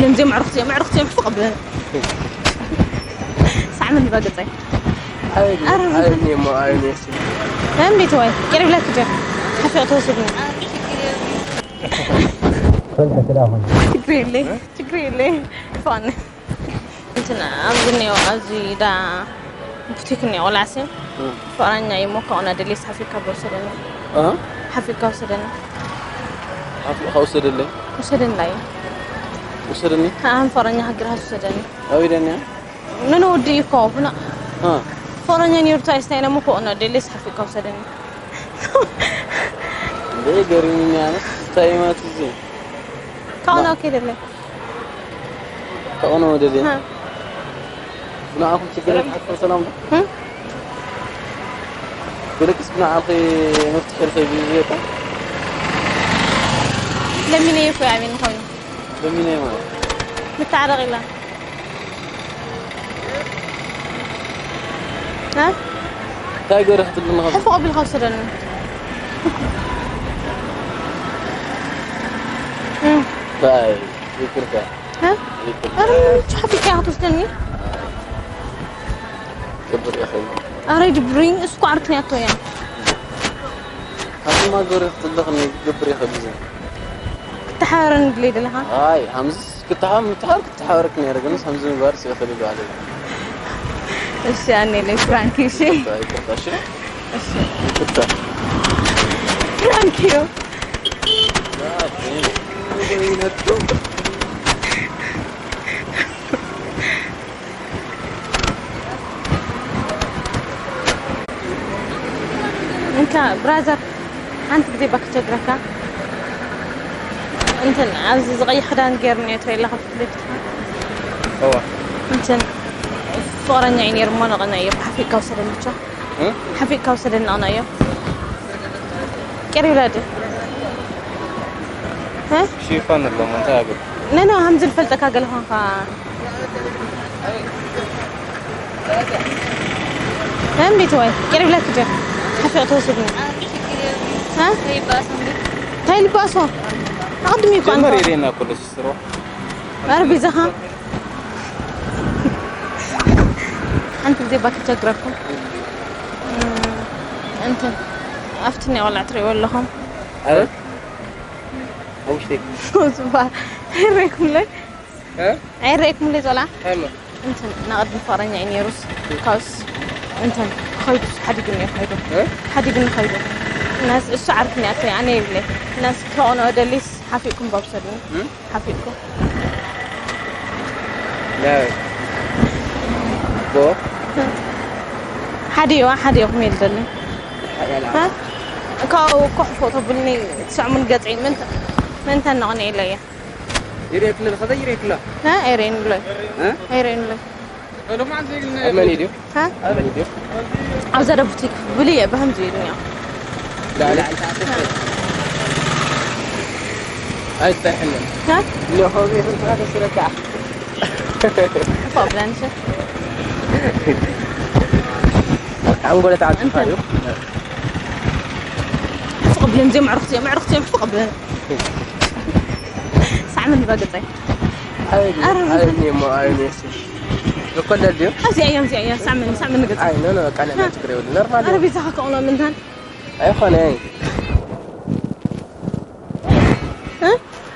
እዚኦም ኣዕሩኽቲ እዮም፣ ኣዕሩኽቲ እዮም፣ ሕፍቕ ብ-፣ ሳዕመኒ በገፀይ። ኣረ፣ ኣረ፣ ኣረ፣ እኔ እሞ፣ ኣረ፣ እኔ እስኪ። እንዴት ወይ? ቅርብ ለክ ጀ። ሓፊቕ ተወስድኒ። ችግር የለይ፣ ችግር የለይ። ፋን። እንትን ኣብዚ እኒኦ፣ ኣብዚ ዳ ቡቲክ እኒኦ፣ ቆልዓ ሲ። እ። ፍቕረኛ እዩ እሞ፣ ከሆነ ደሌስ ሓፊካ ብወሰደኒ። እ? ሓፊካ ወሰደኒ። ሓፊካ ወሰደለይ? ወሰደኒ ላይ። ወሰደኒ? ከኣም ፍቕረኛ ሃገር ሃስ ወሰደኒ። ኣበይ ደንያ? ነነ ወዲ እኮ፣ ብና-፣ እ። ፍቕረኛ ኒውርታ ኣይስታይና እሞ፣ ከሆነ ደሌስ ሓፊካ ወሰደኒ። እንደ ገርምኛ፣ እንታይ ማለት እዚ? ከሆነ ኦኬ ደለይ። ከሆነ ወደ ቤት። ሀ። ብንዓኹም ችግር የትሓትኮ ሰላም ዶ? እ? ብልክስ ብንዓኺ መፍትሒ ኢልከ ይብልካ? ለሚነዮ እኮ እዩ ኣሜን ኮይኑ። ለሚነዮ ማለት? ንተዓረቕ ኢላ። ሀ? እንታይ ገይረ ክትብልኒ ከሎ? ሕፎ ኣቢልካ ውሰደኒ። እ። እንታይ? ይቅርታ። እ? ይቅርታ። ኧረ፣ ቻፊካ ክትወስደኒ? ክብር ይኽእል። ኧረ፣ ይድብርኝ። እሱ እኮ ዓርክንያቶ እያ። ኣቱማ ገይረ ክትብልኽኒ ክገብር ይኽእል እዩ። ክተሓባበረኒ ድሌ ደለኻ? ኣይ፣ ሃምዝስ ክተሓ-፣ ምትሓር ክተሓባበረክ ነይረ፣ ግንስ ሃምዚ ምግባር ስለ ይኽእል እዩ ባዕለይ። እሺ፣ ኣነ ኢለይ ፍራንኪ፣ እሺ? ይቅርታ፣ ይቅርታ፣ እሺ? እሺ። ይቅርታ። ፍራንኪ እዩ። እንካ ብራዘር፣ ሓንቲ ግዜ ባክ ቸግረካ። እንትን ኣብዚ ዝቐይሕ ክዳን ገይሩ እኒኦ ትሪኦ ኣለኻ ፊት ለፊትካ? እዋ። እንትን ፍቕረኛ እዩ ነይሩ እሞ ነቐና እዮ ሓፊእካ ውሰደኒ ብቻ። እ? ሓፊእካ ውሰደኒ ነቐና እዮ። ቅርብ ኢላ ድዩ? እ? ሽፋን ኣለዎ፣ እንታይ ኣገባእ? ነኖ፣ ሃምዚ ዝፈልጠካ ገለ ኾንካ። እንዴት ወይ? ቅርብ ኢላ ክጀ። ሓፊቕ ተወስድኒ። እ? እንታይ ልባሶ? ኣቕድሚ እኮ ጀመር ኣንተ። ኢሬና እኮ ደስ ስሮ። ኣረ ቢዛኻ። ሓንቲ ግዜ ባክ ቸግረኩም። እም፣ እንትን፣ ኣብቲ ናይ ቆልዓ ትሪእዎ ኣለኹም። ኣረ? ኣብ ውሽጢ። ጽባ፣ ኣይረእኩምለይ? እ? ኣይረእኩምለይ ጾላ? ሃይማ። እንትን፣ ናቕድሚ ፍቕረኛ እዩ ነይሩስ፣ ካብስ፣ እንትን፣ ኸይዱስ፣ ሓዲጉኒ እዩ ኸይዱ። እ? ሓዲጉኒ ኸይዱ። ናስ፣ እሱ ዓርክኒ ኣተይ፣ ኣነ ይብለይ። ናስ፣ ከኦነ ደሊስ፣ ሓፊእኩም ባብሰዱን። እ? ሓፊእኩም። ናይ። ቦ? ሓደ እዩ፣ ሓደ እዩ ክሜል ዘሎ። ሓያል ሃ? ካብኡ ኮሕ ፎቶ ብልኒ ትስዕሙን ገጸይ ምን፣ ምን ተነቕኒ ኢለየ። ይሬክለ፣ ከዛ ይሬክለ። ሃ? ኤሬን ብሎ። ሃ? ኤሬን ብሎ። ኣብ መን እዩ? ሃ? ኣብ መን እዩ? ኣብዛ ደ ቡቲክ ብልየ ብኸምዚ እዩ ድንያ። ላዕሊ። ኣይትጠርሕለን። ሃ? እነሆ ቤት እንተሃደ ስረዳ። ፋብላንሽ። ኣንጎለ ተዓጽፋ እዩ። ፍቕ ብለን፣ እዚኦም ኣዕሩኽቲ እዮም፣ ኣዕሩኽቲ እዮም፣ ፍቕ ብለን። ሳዕመኒ በገጸይ። ኣረ፣ ኣረ፣ እኔ እሞ፣ ኣረ፣ እኔ እሱ። እኮ ለልዩ። እዚኣ እያ፣ እዚኣ እያ፣ ሳዕመኒ፣ ሳዕመኒ ገጸይ። ኣይ፣ ኖ፣ ኖ፣ በቃ፣ ለና ችግር የብሉ። ኖርማል ኣረ፣ እዩ። ቤዛኻ ከቕሎ ምንታን? ኣይኾነይ። እ?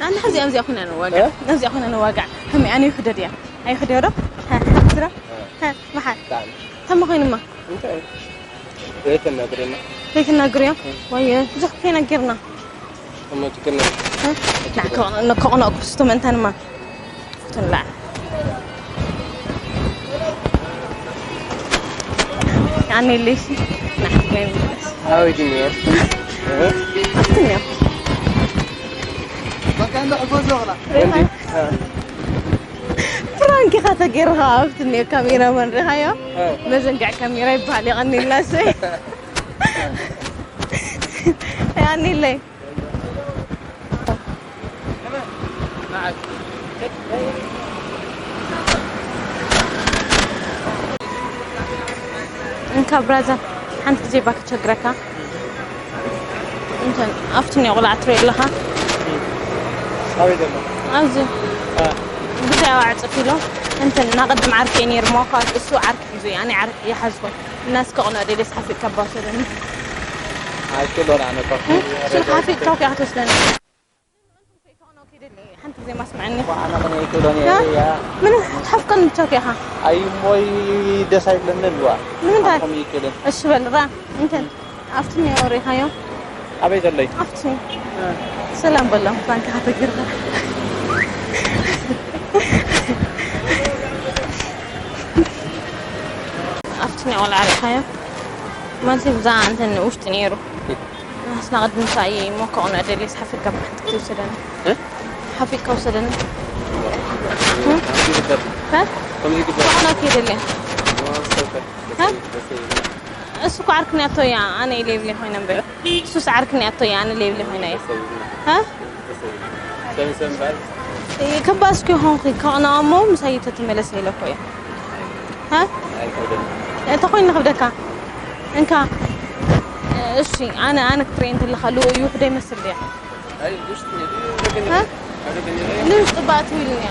ኣነ ሕዚ ኣብዚኣ ኮይና ንዋጋዕ። እ? ኣብዚኣ ኮይና ንዋጋዕ። ከመይ ኣነ ይሕደድ እያ? ኣይሕደዶ? ሃ፣ ስራ? ሃ፣ መሓል። ብጣዕሚ። ተማ ኮይንማ? እንታይ? ዘይተናግረና። ዘይተናግርዮ? እ። ወየ፣ ብዙሕ ከይነገርና። ተማ ችግር ነው። እ? ናዕ ከቕነ-፣ ከቕነቕኩ ስቶም እንታንማ። ትንላዕ። ኣነ የለይሲ። ናሕ፣ ናይ ምለስ። ኣበይ ድንያ? እ? ትንያ። በቃ፣ እንደ ሕጎ ዘቕላ። ሪኻ? እ። ፍራንክ ኢኻ ተገይርኻ፣ ኣብቲ እኒኦ ካሜራማን ሪኻዮ? እ። መዘንግዕ ካሜራ ይበሃል፣ የቐኒልና እሰይ። የቐኒለይ። እንካ ብራዘር፣ ሓንቲ ግዜ ባክ ቸግረካ። እንትን፣ ኣብቲ ናይ ቆልዓ ትሪኦ ኣለኻ? ኣበይ ዘሎ? ኣብዚ። እ። ብዛዕባ ዕጽፍ ኢሎ እንትን እናቐድም ዓርከይ ነይሩ እሞ፣ ካብ እሱ ዓርኪ ሒዙ እዩ። ኣነ ዓርኪ ይሓዝኩ። እናስ ከቕንኦ ደልየ፣ ሓፊእ ካብ ባሰለኒ። ኣይክእሎን ኣነ እኮ። እሱ ሓፊእ ካብ ክትወስደኒ። ሓንቲ ግዜ ማስምዐኒ። ኣነ ኸነ ኣይክእሎን እየ። ምን ሓፍቀን ብቻ ኪኻ? ኣይ እሞይ ደስ ኣይብለንን ዋ። ንምንታይ? ኣነ ኸም ይክእልን። እሺ በል፣ ራ፣ እንትን። ኣብቲ እኒኦ ሪኻዮ? ኣበይ ዘለይ? ኣብቲ። ሰላም በሎም፣ ባንክ ሃተግርኻ። ኣብቲ እኒኦ ቆልዓ ሪኻዮ? ማለት ብዛ እንትን ውሽጢ ነይሩ። ንስና ቅድም ሳይ እሞ ከቕንኦ ደልየ፣ ሓፊእካ ብሓንቲ ክትውሰደኒ። እ? ሓፊእካ ውሰደኒ። እ? ከምዚ ይግበር። እ? ከምዚ ይግበር። ከቕንኦ ከይደልየ። ዋ፣ ሰውከት። እ? እሱ እኮ ዓርክኒ ኣቶ እያ፣ ኣነ ኢለ ይብለ ኮይነ እምበር። እሱስ ዓርክኒ ኣቶ እያ፣ ኣነ ኢለ ይብለ ኮይነ እየ። እ? ሰም፣ ሰም በል። እ፣ ከባስኩ ይኾንኩ፣ ከቕንኦ እሞ ምሳይ ተትመለስ ኢለ እኮ እየ። እ? ኣይከብደን። እንተ ኮይኑ ክብደካ። እንካ። እሺ፣ ኣነ፣ ኣነ ክትርእይ እንተለኻ፣ ልኡ እዩ፣ ክደይ መስል ድያ? ኣይ፣ ውሽጥ ነው። እ? ልዩ ጽባእ ትብል እያ።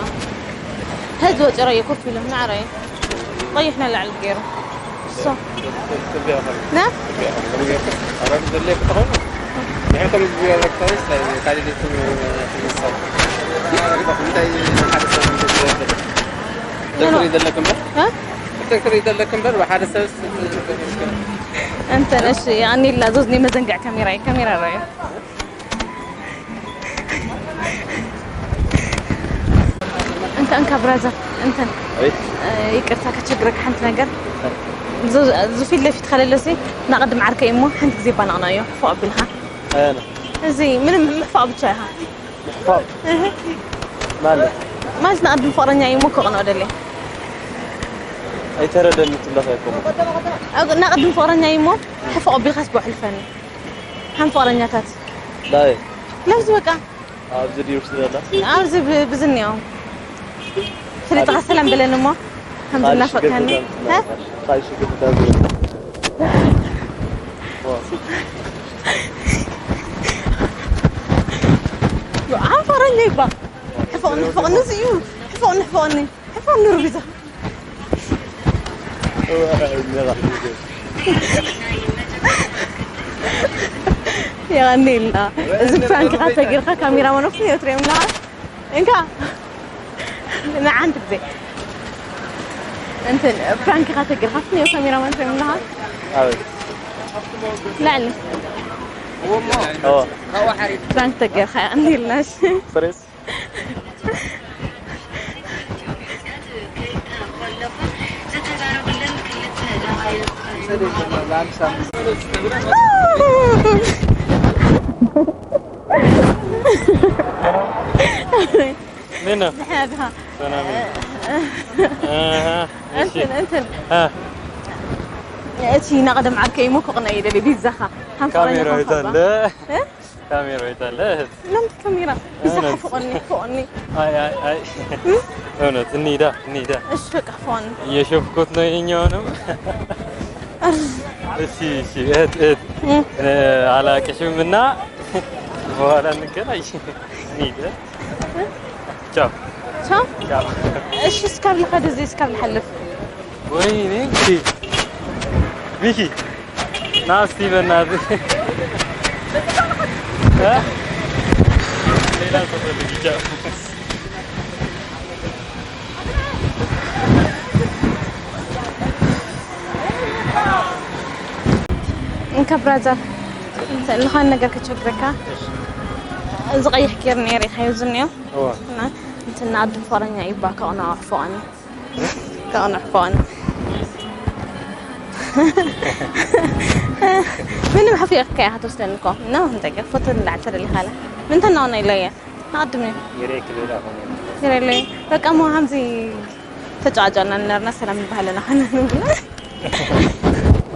ህዝ ወፂሮ እዩ ኮፍ ኢሉ፣ ናዕረ እዩ። ቀይሕ ነላዕሊ ገይሩ። እሱ። ና? እ? እንተ፣ እሺ፣ ኣኒላ ዞዝኒ መዘንግዕ ካሜራ እዩ፣ ካሜራ ረኣዩ። እንተ እንካ ብራዘር፣ እንተ፣ ኣቤት። እ፣ ይቅርታ ከቸግረክ ሓንቲ ነገር። ዞ-፣ ዞ ፊት ለፊት ከለለሲ ናቅድም ዓርከይ እሞ ሓንቲ ግዜ ባናቅና እዮ፣ ፎቅ ኣቢልካ። ኣነ። እዚ ምንም ምሕፋቅ ብቻ ኢኻ። ምሕፋቅ? እህ። ማለት? ማለት ናቅድም ፍቅረኛ እዩ እሞ ከቅንኦ ደልየ። ኣይተረደኒ ትለኸ እኮ። ኣብ-፣ ናቅድም ፍቅረኛ እዩ እሞ ሕፎቅ ኣቢልካስ ብሕልፈኒ። ከም ፍቕረኛታት። ላየ። ለብዚ በቃ። ኣብዚ ድዩ ርሲ ዘላ? ኣብዚ ብ-፣ ብዝኒኦ። ፍሊጥኻ ሰላም በለኒ እሞ። ከም ካልእ ዝናፈቅካኒ። ሽግር እ? ካልእ ሽግር ዳግም። ዋ። ዮ፣ ኣንፈረኛ ይባ። ሕፎቕኒ፣ ሕፎቕኒ እዚ እዩ። ሕፎቕኒ፣ ሕፎቕኒ። ሕፎቕኒ ሩቢዛ። የቐኒልና። እዚ ፕራንክ ኢኻ ተጌርካ ካሜራ መን ወስኒ ትሪኦም ኣለኻ? እንካ። ንዓንቲ ግዜ። እንትን ፕራንክ ኢኻ ተጌርካ ፍንዮ ካሜራ መን ትሪኦም ኣለኻ? ኣበይ? ላዕሊ። ኣዎ። ፕራንክ ተጌርካ የቐኒልና፣ እሺ። ስሬስ? ምን ነው? ዝሓድኻ። ሰላም እዩ። ኣሃ፣ እሺ። እንትን፣ እንትን። አ። እቲ ናቕደም ዓርከይ እሞ ክቕነ እዩ ደልዩ፣ ቢዛኻ። ሃንፈቐኒ ካሜራ ካንካ የት ኣለ? እ? ካሜራ የት ኣለ? እህት? ለምቲ ካሜራ? እውነት? ብዛሓ ፍቐኒ፣ ፍቐኒ። ኣይ፣ ኣይ፣ ኣይ። እም? እውነት፣ እንሂዳ፣ እንሂዳ። እሺ፣ በቃ ፍቐኒ። እየሾፍኩት ነው የኛውንም። እሺ፣ እሺ፣ እህት፣ እህት። እም። እ፣ አላቅሽም እና በኋላ እንገናኝ። እንሂድ። ቻው። ቻው? ቻው። እሺ፣ እስካብ ልኸድ እዚ፣ እስካብ ልሓልፍ። ወይኔ፣ እንግዲህ ሚኪ፣ ና እስቲ በእናትህ። እ? ሌላ ሰው ፈልግ፣ ቻው። እንካ ብራዘር፣ ዝኾነ ነገር ከቸግረካ። እዚ ቀይሕ ጌር ነይረ፣ ይኸዩ ዝኒኦ። እዋ። እና እንትና ኣድም ፈረኛ ይባ፣ ከቕንዖ ኣሕፎቐኒ። ከቕንዖ ኣሕፎቐኒ። ምንም ሓፊቕካ ኢኻ ትወስደኒ እኮ። እና እንታይ ገር ፎቶ እንዳዕ ተደሊኻለ። ምን ተናውና ኢለየ። ኣድሚ። ይሬክ ሌላ ኾነ። ይሬለይ። በቃ እሞ ሃምዚ ተጫዋጫና ነርና ሰላም ንባህለና ኾነ ንብለ።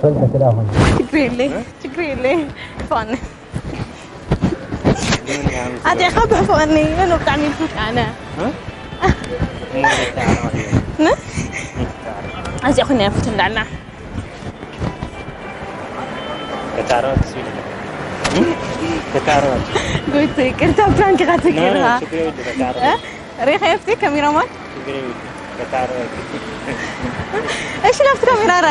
ፈልሐ ስላ ኾነ። ችግር የለይ። እ? ችግር የለይ። ፋን። ምን ያህል ስላ? ኣዴኻ ብሕፎኒ፣ ምን ብጣዕሚ ይፍቅ ኣነ። እ? ምን ይታረቅ? ምን? ይታረቅ። ኣዚ ኹን ያፍትን ዳና። ተታረቅ ሲል። ተታረቅ። ጎይተይ፣ ቅርታ ፕራንክ ኢኻ ትገይርካ። ችግር የብሉ፣ ተታረቅ። እ? ሪኸ ኣብቲ ካሜራማን እሺ ናብቲ ካሜራ ረ